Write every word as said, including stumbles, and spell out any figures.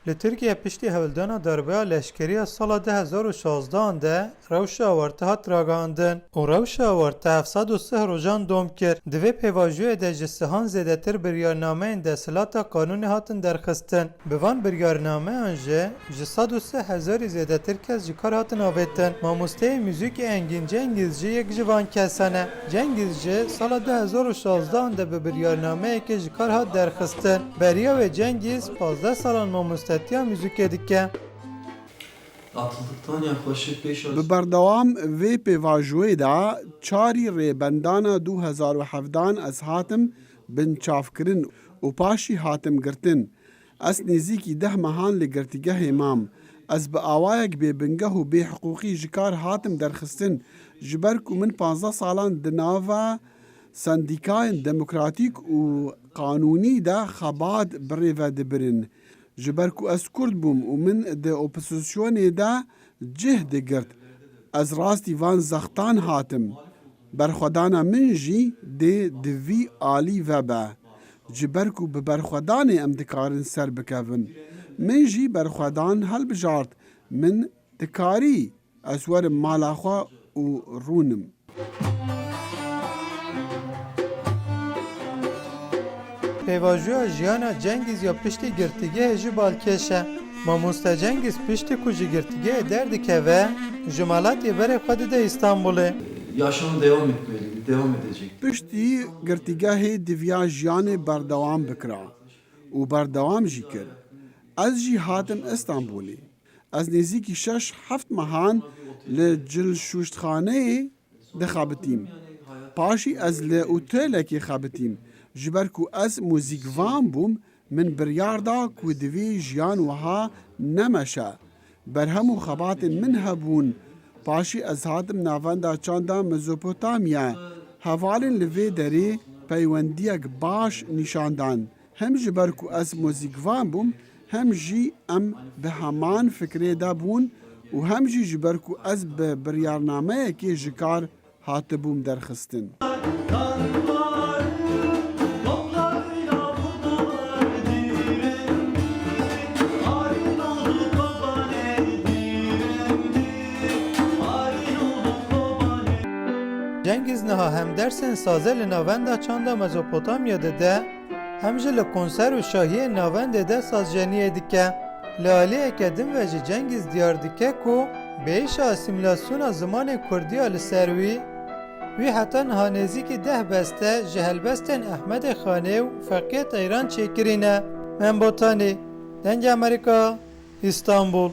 Li Tirkiye piştî hewldana darbeya leşkerî ya sala du hezar û şazdehan de rewşa awarte hat ragihandin û rewşa awarte heft sed û sih rojan dom kir. Di vê pêvajoyê de ji sihan zêdetir biryarnameyên desthilata qanûnê hatin derxistin. Bi van biryarnameyan jî ji sed û sih hezarî zêdetir kes ji kar hatin avêtin. Mamosteyê muzîkê Engîn Cengîz jî yek ji van kesan e. Cengîz jî sala du hezar û şazdehan de bi biryarnameyekê ji kar hat derxistin. Beriya wê Cengîz pazdeh salan mamostetiya muzîkê dike. Atıldıktan yaklaşık beş ay Bi berdewam vê pêvajoyê de çarî rêbendana du hezar û hevdehan ez hatim binçavkirin û paşî hatim girtin. Ez nêzîkî deh mehan li girtîgehê mam. Ez bi awayek bêbingeh û bêhiqûqî ji kar hatim derxistin, ji ber ku min panzdeh salan di nava sendîkayên demokratîk û qanûnî de xebat bi rê ve dibirin. Ji ber ku ez Kurd bûm û min di opozisyonê de cih digirt, ez rastî van zextan hatim. Berxwedana min jî dê di vî alî vebe. Ji ber ku bi berxwedanê em dikarin ser bikevin. Min jî berxwedan helbijart. Min dikarî ez werim mala xwe û rûnim. Pêvajoya jiyana Cengîz ya piştî girtîgehê jî balkêş e. Mamoste Cengîz piştî ku ji girtîgehê derdikeve, ji Malatya berê xwe dide Îstanbulê. Yaşamı devam etmeli, devam edecek. Piştî girtîgehê diviya jiyanê berdewam bikira û berdewam jî kir. Ez jî hatim Îstanbulê. Ez nêzîkî şeş heft mehan li cilşûştxaneyê dixebitîm. Paşî ez li otelekê xebitîm. Ji ber ku ez muzîkvan bûm, min biryar da ku divê jiyan wiha nemeşe. Berhem û xebatên min hebûn. Paşî ez hatim navenda çanda Mezopotamya. Hevalên li vê derê peywendiyek baş nîşan dan. Hem ji ber ku ez muzîkvan bûm, hem jî em bi heman fikrê de bûn û hem jî ji ber ku ez bi biryarnameyekê ji kar hatibûm derxistin. Cengîz niha hem dersên saze li navenda çanda Mezopotamya dide, hem jî li konser û şahiyên navendê de sazjeniyê dike. Li aliyeke din ve jî Cengîz diyar dike ku bi êşa asîmîlasyona zimanê kurdî ya li ser wî, wî heta niha nêzîkî deh beste ji helbestên Ehmedê Xanê û Feqiyê Teyran çêkirî ne. Mem Botanî, Dengê Amerîka, Îstanbul.